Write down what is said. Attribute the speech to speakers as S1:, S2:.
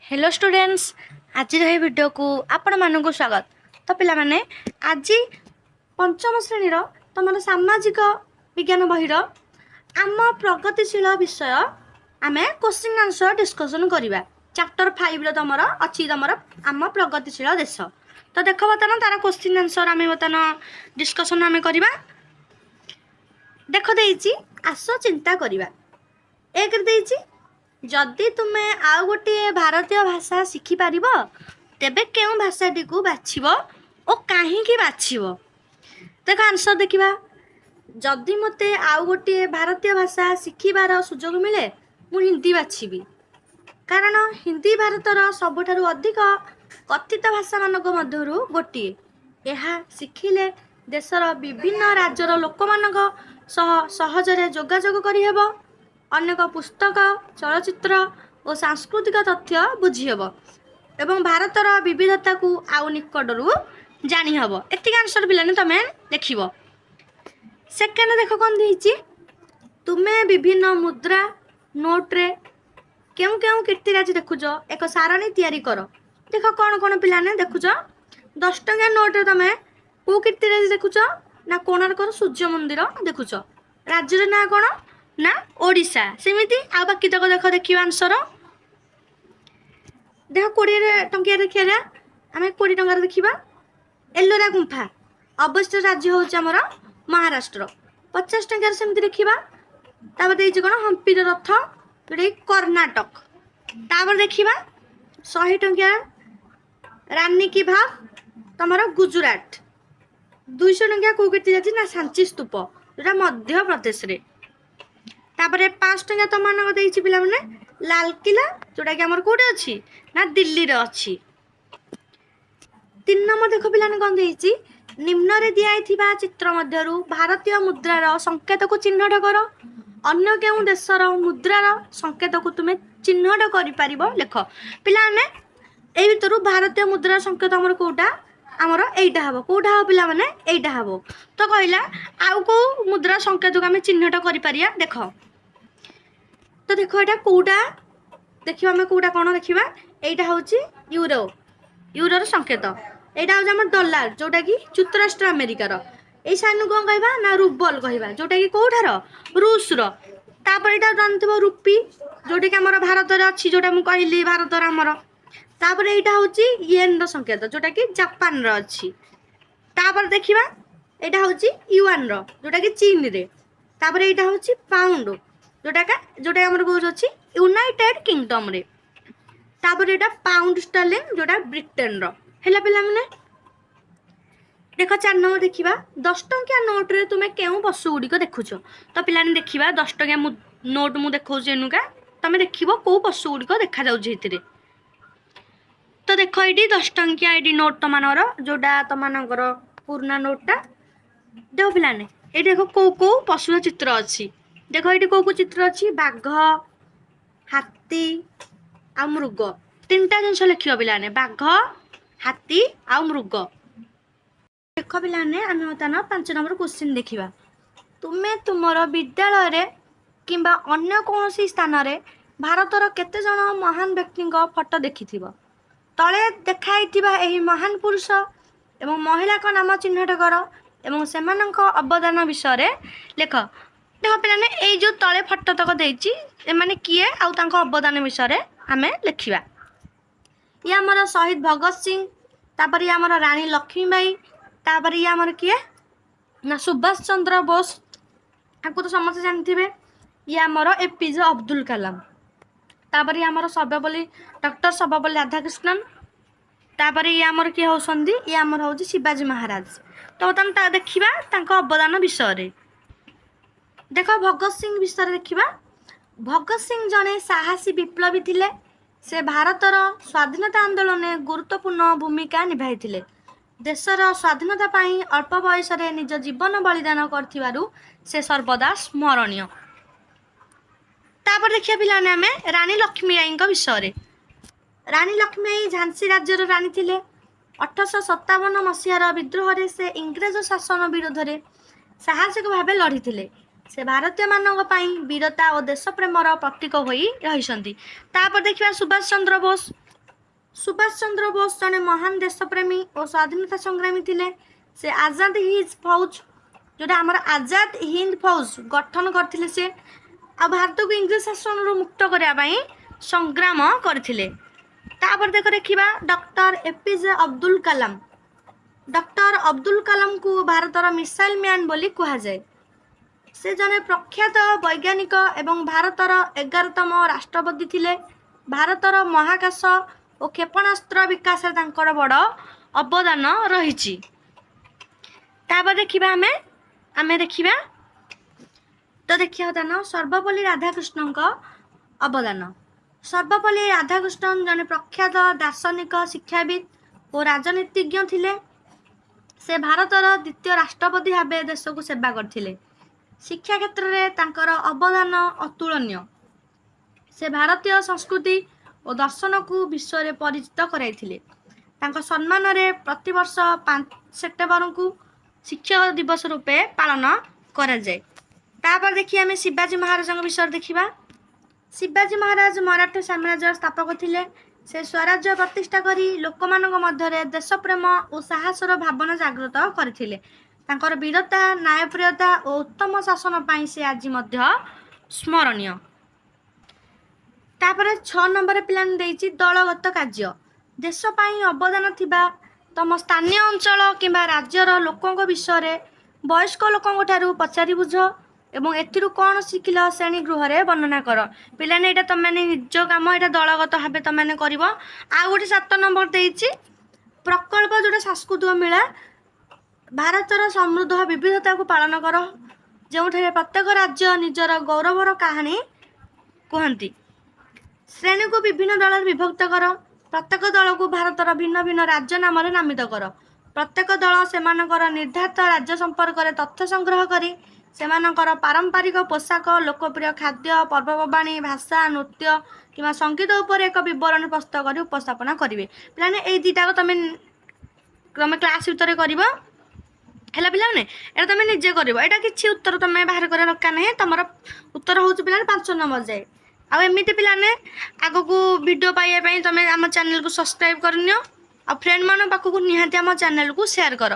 S1: Hello students, ଆଜିର ଏହି ଭିଡ଼ିଓକୁ ଆପଣମାନଙ୍କୁ ସ୍ୱାଗତ। ତ ପିଲାମାନେ, ଆଜି ପଞ୍ଚମ ଶ୍ରେଣୀର ତୁମର ସାମାଜିକ ବିଜ୍ଞାନ ବହିର ଆମ ପ୍ରଗତିଶୀଳ ବିଷୟ ଆମେ କୋଶ୍ଚିନ୍ ଆନ୍ସର୍ ଡିସ୍କସନ୍ କରିବା। ଚାପ୍ଟର 5ର ତୁମର ଅଛି ତୁମର ଆମ ପ୍ରଗତିଶୀଳ ଦେଶ। ତ ଦେଖ, ବର୍ତ୍ତମାନ ତାର କୋଶ୍ଚିନ୍ ଆନ୍ସର୍ ଆମେ ବର୍ତ୍ତମାନ ଡିସ୍କସନ୍ ଆମେ କରିବା। ଦେଖ ଦେଇଛି, ଆସ ଚିନ୍ତା କରିବା। ଏକରେ ଦେଇଛି, ଯଦି ତୁମେ ଆଉ ଗୋଟିଏ ଭାରତୀୟ ଭାଷା ଶିଖିପାରିବ, ତେବେ କେଉଁ ଭାଷାଟିକୁ ବାଛିବ ଓ କାହିଁକି ବାଛିବ? ଦେଖ, ଆନ୍ସର୍ ଦେଖିବା। ଯଦି ମୋତେ ଆଉ ଗୋଟିଏ ଭାରତୀୟ ଭାଷା ଶିଖିବାର ସୁଯୋଗ ମିଳେ, ମୁଁ ହିନ୍ଦୀ ବାଛିବି। କାରଣ ହିନ୍ଦୀ ଭାରତର ସବୁଠାରୁ ଅଧିକ କଥିତ ଭାଷାମାନଙ୍କ ମଧ୍ୟରୁ ଗୋଟିଏ। ଏହା ଶିଖିଲେ ଦେଶର ବିଭିନ୍ନ ରାଜ୍ୟର ଲୋକମାନଙ୍କ ସହ ସହଜରେ ଯୋଗାଯୋଗ କରିହେବ, ଅନେକ ପୁସ୍ତକ, ଚଳଚ୍ଚିତ୍ର ଓ ସାଂସ୍କୃତିକ ତଥ୍ୟ ବୁଝିହେବ ଏବଂ ଭାରତର ବିବିଧତାକୁ ଆଉ ନିକଟରୁ ଜାଣିହେବ। ଏତିକି ଆନ୍ସର୍ ପିଲାମାନେ ତମେ ଲେଖିବ। ସେକେଣ୍ଡ ଦେଖ କ'ଣ ଦେଇଛି। ତୁମେ ବିଭିନ୍ନ ମୁଦ୍ରା ନୋଟ୍ରେ କେଉଁ କେଉଁ କୀର୍ତ୍ତିରାଜି ଦେଖୁଛ, ଏକ ସାରଣୀ ତିଆରି କର। ଦେଖ, କ'ଣ କ'ଣ ପିଲାମାନେ ଦେଖୁଛ? 10 ଟଙ୍କା ନୋଟ୍ରେ ତମେ କେଉଁ କୀର୍ତ୍ତିରାଜି ଦେଖୁଛ ନା କୋଣାର୍କର ସୂର୍ଯ୍ୟ ମନ୍ଦିର ଦେଖୁଛ। ରାଜ୍ୟର ନାଁ କ'ଣ ନା ଓଡ଼ିଶା। ସେମିତି ଆଉ ବାକି ତକ ଦେଖ, ଦେଖିବା ଆନ୍ସର। ଦେଖ, 20 ଟଙ୍କିଆ ଦେଖିବା ଆମେ। 20 ଟଙ୍କାରେ ଦେଖିବା ଏଲୋରା ଗୁମ୍ଫା, ଅବସ୍ଥିତ ରାଜ୍ୟ ହେଉଛି ଆମର ମହାରାଷ୍ଟ୍ର। 50 ଟଙ୍କାରେ ସେମିତି ଦେଖିବା। ତାପରେ ଦେଇଛି କ'ଣ? ହମ୍ପିର ରଥ, ଯେଉଁଟାକି କର୍ଣ୍ଣାଟକ। ତାପରେ ଦେଖିବା 100 ଟଙ୍କିଆ ରାନୀ କି ଭାବ, ତମର ଗୁଜୁରାଟ। 200 ଟଙ୍କିଆ କେଉଁ କୀର୍ତ୍ତି ଅଛି ନା ସାଞ୍ଚି ସ୍ତୂପ, ଯେଉଁଟା ମଧ୍ୟପ୍ରଦେଶରେ। ତାପରେ 500 ଟଙ୍କା ତମମାନଙ୍କ ଦେଇଛି ପିଲାମାନେ, ଲାଲକିଲ୍ଲା, ଯେଉଁଟାକି ଆମର କେଉଁଠି ଅଛି ନା ଦିଲ୍ଲୀରେ ଅଛି। 3 ନମ୍ବର ଦେଖ ପିଲାମାନେ କ'ଣ ଦେଇଛି। ନିମ୍ନରେ ଦିଆଯାଇଥିବା ଚିତ୍ର ମଧ୍ୟରୁ ଭାରତୀୟ ମୁଦ୍ରାର ସଂକେତକୁ ଚିହ୍ନଟ କର। ଅନ୍ୟ କେଉଁ ଦେଶର ମୁଦ୍ରାର ସଂକେତକୁ ତୁମେ ଚିହ୍ନଟ କରିପାରିବ, ଲେଖ। ପିଲାମାନେ, ଏଇ ଭିତରୁ ଭାରତୀୟ ମୁଦ୍ରାର ସଂକେତ ଆମର କେଉଁଟା? ଆମର ଏଇଟା ହବ। କେଉଁଟା ହବ ପିଲାମାନେ? ଏଇଟା ହବ। ତ କହିଲା, ଆଉ କେଉଁ ମୁଦ୍ରା ସଂକେତକୁ ଆମେ ଚିହ୍ନଟ କରିପାରିବା? ଦେଖ ତ, ଦେଖ ଏଇଟା କେଉଁଟା ଦେଖିବା ଆମେ, କେଉଁଟା କ'ଣ ଦେଖିବା। ଏଇଟା ହେଉଛି ୟୁରୋ, ୟୁରୋର ସଂକେତ। ଏଇଟା ହେଉଛି ଆମର ଡଲାର, ଯେଉଁଟାକି ଯୁକ୍ତରାଷ୍ଟ୍ର ଆମେରିକାର। ଏଇ ସାଇନ୍କୁ କ'ଣ କହିବା ନା ରୁବଲ କହିବା, ଯେଉଁଟାକି କେଉଁଠାର? ରୁଷର। ତାପରେ ଏଇଟା ଜାଣିଥିବ ରୁପି, ଯେଉଁଟାକି ଆମର ଭାରତରେ ଅଛି, ଯେଉଁଟା ମୁଁ କହିଲି ଭାରତର ଆମର। ତାପରେ ଏଇଟା ହେଉଛି ୟେନ୍ର ସଂକେତ, ଯେଉଁଟାକି ଜାପାନର ଅଛି। ତାପରେ ଦେଖିବା, ଏଇଟା ହେଉଛି ୟୁଆନର, ଯେଉଁଟାକି ଚୀନରେ। ତାପରେ ଏଇଟା ହେଉଛି ପାଉଣ୍ଡ, ଯେଉଁଟା ଆମର କହୁଛି ଅଛି ୟୁନାଇଟେଡ୍ କିଙ୍ଗଡମ୍ରେ। ତାପରେ ଏଇଟା ପାଉଣ୍ଡ ଷ୍ଟର୍ଲିଂ, ଯେଉଁଟା ବ୍ରିଟେନର। ହେଲା ପିଲାମାନେ? ଦେଖ, 4 ନମ୍ବର ଦେଖିବା। 10 ଟଙ୍କିଆ ନୋଟ୍ରେ ତୁମେ କେଉଁ ପଶୁ ଗୁଡ଼ିକ ଦେଖୁଛ? ତ ପିଲାମାନେ ଦେଖିବା, 10 ଟଙ୍କିଆ ମୁଁ ନୋଟ୍ ମୁଁ ଦେଖାଉଛି ଏନୁକା, ତମେ ଦେଖିବ କେଉଁ ପଶୁ ଗୁଡ଼ିକ ଦେଖାଯାଉଛି ଏଥିରେ। ତ ଦେଖ, ଏଇଠି 10 ଟଙ୍କିଆ ଏଇଠି ନୋଟ୍ ତମାନଙ୍କର, ଯେଉଁଟା ତମାନଙ୍କର ପୁରୁଣା ନୋଟ୍ଟା। ଦେଖ ପିଲାମାନେ, ଏଇଠି ଦେଖ କେଉଁ କେଉଁ ପଶୁର ଚିତ୍ର ଅଛି। ଦେଖ, ଏଇଠି କେଉଁ କେଉଁ ଚିତ୍ର ଅଛି? ବାଘ, ହାତୀ ଆଉ ମୃଗ। ତିନିଟା ଜିନିଷ ଲେଖିବ ପିଲାମାନେ, ବାଘ, ହାତୀ ଆଉ ମୃଗ। ଦେଖ ପିଲାମାନେ, ଆମେ ବର୍ତ୍ତମାନ 5 ନମ୍ବର କୋଶ୍ଚିନ୍ ଦେଖିବା। ତୁମେ ତୁମର ବିଦ୍ୟାଳୟରେ କିମ୍ବା ଅନ୍ୟ କୌଣସି ସ୍ଥାନରେ ଭାରତର କେତେ ଜଣ ମହାନ ବ୍ୟକ୍ତିଙ୍କ ଫଟୋ ଦେଖିଥିବ? ତଳେ ଦେଖାଇଥିବା ଏହି ମହାନ ପୁରୁଷ ଏବଂ ମହିଳାଙ୍କ ନାମ ଚିହ୍ନଟ କର ଏବଂ ସେମାନଙ୍କ ଅବଦାନ ବିଷୟରେ ଲେଖ। ଦେଖ ପିଲାମାନେ, ଏଇ ଯେଉଁ ତଳେ ଫଟୋ ତକ ଦେଇଛି, ଏମାନେ କିଏ ଆଉ ତାଙ୍କ ଅବଦାନ ବିଷୟରେ ଆମେ ଲେଖିବା। ଇଏ ଆମର ଶହୀଦ ଭଗତ ସିଂ, ତାପରେ ଇଏ ଆମର ରାଣୀ ଲକ୍ଷ୍ମୀବାଇ, ତାପରେ ଇଏ ଆମର କିଏ ନା ସୁଭାଷ ଚନ୍ଦ୍ର ବୋଷ, ଆକୁ ତ ସମସ୍ତେ ଜାଣିଥିବେ। ଇଏ ଆମର ଏପିଜେ ଅବଦୁଲ କାଲାମ। ତାପରେ ଇଏ ଆମର ସର୍ବପଲ୍ଲୀ, ଡକ୍ଟର ସର୍ବପଲ୍ଲୀ ରାଧାକୃଷ୍ଣନ। ତାପରେ ଇଏ ଆମର କିଏ ହେଉଛନ୍ତି? ଇଏ ଆମର ହେଉଛି ଶିବାଜୀ ମହାରାଜ। ତ ବର୍ତ୍ତମାନ ତା ଦେଖିବା ତାଙ୍କ ଅବଦାନ ବିଷୟରେ। ଦେଖ, ଭଗତ ସିଂ ବିଷୟରେ ଦେଖିବା। ଭଗତ ସିଂ ଜଣେ ସାହସୀ ବିପ୍ଳବୀ ଥିଲେ। ସେ ଭାରତର ସ୍ୱାଧୀନତା ଆନ୍ଦୋଳନରେ ଗୁରୁତ୍ୱପୂର୍ଣ୍ଣ ଭୂମିକା ନିଭାଇଥିଲେ। ଦେଶର ସ୍ୱାଧୀନତା ପାଇଁ ଅଳ୍ପ ବୟସରେ ନିଜ ଜୀବନ ବଳିଦାନ କରିଥିବାରୁ ସେ ସର୍ବଦା ସ୍ମରଣୀୟ। ତାପରେ ଦେଖିବା ପିଲାମାନେ ଆମେ ରାଣୀ ଲକ୍ଷ୍ମୀବାଇଙ୍କ ବିଷୟରେ। ରାଣୀ ଲକ୍ଷ୍ମୀବାଇ ଝାନ୍ସୀ ରାଜ୍ୟର ରାଣୀ ଥିଲେ। 1857 ମସିହାର ବିଦ୍ରୋହରେ ସେ ଇଂରେଜ ଶାସନ ବିରୋଧରେ ସାହସିକ ଭାବେ ଲଢ଼ିଥିଲେ। ସେ ଭାରତୀୟମାନଙ୍କ ପାଇଁ ବୀରତା ଓ ଦେଶପ୍ରେମର ପ୍ରତୀକ ହୋଇ ରହିଛନ୍ତି। ତାପରେ ଦେଖିବା ସୁଭାଷ ଚନ୍ଦ୍ର ବୋଷ। ସୁଭାଷ ଚନ୍ଦ୍ର ବୋଷ ଜଣେ ମହାନ ଦେଶପ୍ରେମୀ ଓ ସ୍ୱାଧୀନତା ସଂଗ୍ରାମୀ ଥିଲେ। ସେ ଆଜାଦ ହିନ୍ଦ ଫୌଜ, ଯେଉଁଟା ଆମର ଆଜାଦ ହିନ୍ଦ ଫୌଜ ଗଠନ କରିଥିଲେ ସେ, ଆଉ ଭାରତକୁ ଇଂରେଜ ଶାସନରୁ ମୁକ୍ତ କରିବା ପାଇଁ ସଂଗ୍ରାମ କରିଥିଲେ। ତାପରେ ଦେଖ, ଦେଖିବା doctor APJ Abdul Kalam. Doctor Abdul କାଲାମଙ୍କୁ ଭାରତର ମିସାଇଲ ମ୍ୟାନ୍ ବୋଲି କୁହାଯାଏ। ସେ ଜଣେ ପ୍ରଖ୍ୟାତ ବୈଜ୍ଞାନିକ ଏବଂ ଭାରତର 11ତମ ରାଷ୍ଟ୍ରପତି ଥିଲେ। ଭାରତର ମହାକାଶ ଓ କ୍ଷେପଣାସ୍ତ୍ର ବିକାଶରେ ତାଙ୍କର ବଡ଼ ଅବଦାନ ରହିଛି। ତାପରେ ଦେଖିବା ଆମେ ଦେଖିବା ତ ଦେଖିବା ଅବଦାନ, ସର୍ବପଲ୍ଲୀ ରାଧାକୃଷ୍ଣଙ୍କ ଅବଦାନ। ସର୍ବପଲ୍ଲୀ ରାଧାକୃଷ୍ଣନ ଜଣେ ପ୍ରଖ୍ୟାତ ଦାର୍ଶନିକ, ଶିକ୍ଷାବିତ୍ ଓ ରାଜନୀତିଜ୍ଞ ଥିଲେ। ସେ ଭାରତର ଦ୍ୱିତୀୟ ରାଷ୍ଟ୍ରପତି ଭାବେ ଦେଶକୁ ସେବା କରିଥିଲେ। ଶିକ୍ଷା କ୍ଷେତ୍ରରେ ତାଙ୍କର ଅବଦାନ ଅତୁଳନୀୟ। ସେ ଭାରତୀୟ ସଂସ୍କୃତି ଓ ଦର୍ଶନକୁ ବିଶ୍ୱରେ ପରିଚିତ କରାଇଥିଲେ। ତାଙ୍କ ସମ୍ମାନରେ ପ୍ରତିବର୍ଷ 5 ସେପ୍ଟେମ୍ବରକୁ ଶିକ୍ଷକ ଦିବସ ରୂପେ ପାଳନ କରାଯାଏ। ତାପରେ ଦେଖିବା ଆମେ ଶିବାଜୀ ମହାରାଜଙ୍କ ବିଷୟରେ ଦେଖିବା। ଶିବାଜୀ ମହାରାଜ ମରାଠା ସାମ୍ରାଜ୍ୟର ସ୍ଥାପକ ଥିଲେ। ସେ ସ୍ୱରାଜ୍ୟ ପ୍ରତିଷ୍ଠା କରି ଲୋକମାନଙ୍କ ମଧ୍ୟରେ ଦେଶପ୍ରେମ ଓ ସାହସର ଭାବନା ଜାଗ୍ରତ କରିଥିଲେ। ତାଙ୍କର ବୀରତା, ନ୍ୟାୟପ୍ରିୟତା ଓ ଉତ୍ତମ ଶାସନ ପାଇଁ ସେ ଆଜି ମଧ୍ୟ ସ୍ମରଣୀୟ। ତାପରେ 6 ନମ୍ବର ପ୍ଲାନ୍ ଦେଇଛି ଦଳଗତ କାର୍ଯ୍ୟ। ଦେଶ ପାଇଁ ଅବଦାନ ଥିବା ତମ ସ୍ଥାନୀୟ ଅଞ୍ଚଳ କିମ୍ବା ରାଜ୍ୟର ଲୋକଙ୍କ ବିଷୟରେ ବୟସ୍କ ଲୋକଙ୍କ ଠାରୁ ପଚାରି ବୁଝ ଏବଂ ଏଥିରୁ କ'ଣ ଶିଖିଲ, ଶ୍ରେଣୀ ଗୃହରେ ବର୍ଣ୍ଣନା କର। ପିଲାମାନେ, ଏଇଟା ତମେମାନେ ନିଜ କାମ, ଏଇଟା ଦଳଗତ ଭାବେ ତମେମାନେ କରିବ। ଆଉ ଗୋଟେ 7 ନମ୍ବର ଦେଇଛି ପ୍ରକଳ୍ପ, ଯେଉଁଟା ସାଂସ୍କୃତିକ ମେଳା। ଭାରତର ସମୃଦ୍ଧ ବିବିଧତାକୁ ପାଳନ କର, ଯେଉଁଠାରେ ପ୍ରତ୍ୟେକ ରାଜ୍ୟ ନିଜର ଗୌରବର କାହାଣୀ କୁହନ୍ତି। ଶ୍ରେଣୀକୁ ବିଭିନ୍ନ ଦଳରେ ବିଭକ୍ତ କର। ପ୍ରତ୍ୟେକ ଦଳକୁ ଭାରତର ଭିନ୍ନ ଭିନ୍ନ ରାଜ୍ୟ ନାମରେ ନାମିତ କର। ପ୍ରତ୍ୟେକ ଦଳ ସେମାନଙ୍କର ନିର୍ଦ୍ଧାରିତ ରାଜ୍ୟ ସମ୍ପର୍କରେ ତଥ୍ୟ ସଂଗ୍ରହ କରି ସେମାନଙ୍କର ପାରମ୍ପରିକ ପୋଷାକ, ଲୋକପ୍ରିୟ ଖାଦ୍ୟ, ପର୍ବପର୍ବାଣୀ, ଭାଷା, ନୃତ୍ୟ କିମ୍ବା ସଙ୍ଗୀତ ଉପରେ ଏକ ବିବରଣୀ ପ୍ରସ୍ତୁତ କରି ଉପସ୍ଥାପନା କରିବେ। ପିଲାମାନେ, ଏଇ ଦୁଇଟାକୁ ତମେ ତମେ କ୍ଲାସ୍ ଭିତରେ କରିବ। ହେଲା ପିଲାମାନେ, ଏଇଟା ତମେ ନିଜେ କରିବ। ଏଇଟା କିଛି ଉତ୍ତର ତମେ ବାହାର କରିବା ଦରକାର ନାହିଁ। ତମର ଉତ୍ତର ହେଉଛି ପିଲାମାନେ 5 ନମ୍ବର ଯାଏ। ଆଉ ଏମିତି ପିଲାମାନେ ଆଗକୁ ଭିଡ଼ିଓ ପାଇବା ପାଇଁ ତମେ ଆମ ଚ୍ୟାନେଲକୁ ସବସ୍କ୍ରାଇବ୍ କରିନିଅ ଆଉ ଫ୍ରେଣ୍ଡମାନଙ୍କ ପାଖକୁ ନିହାତି ଆମ ଚ୍ୟାନେଲକୁ ସେୟାର କର।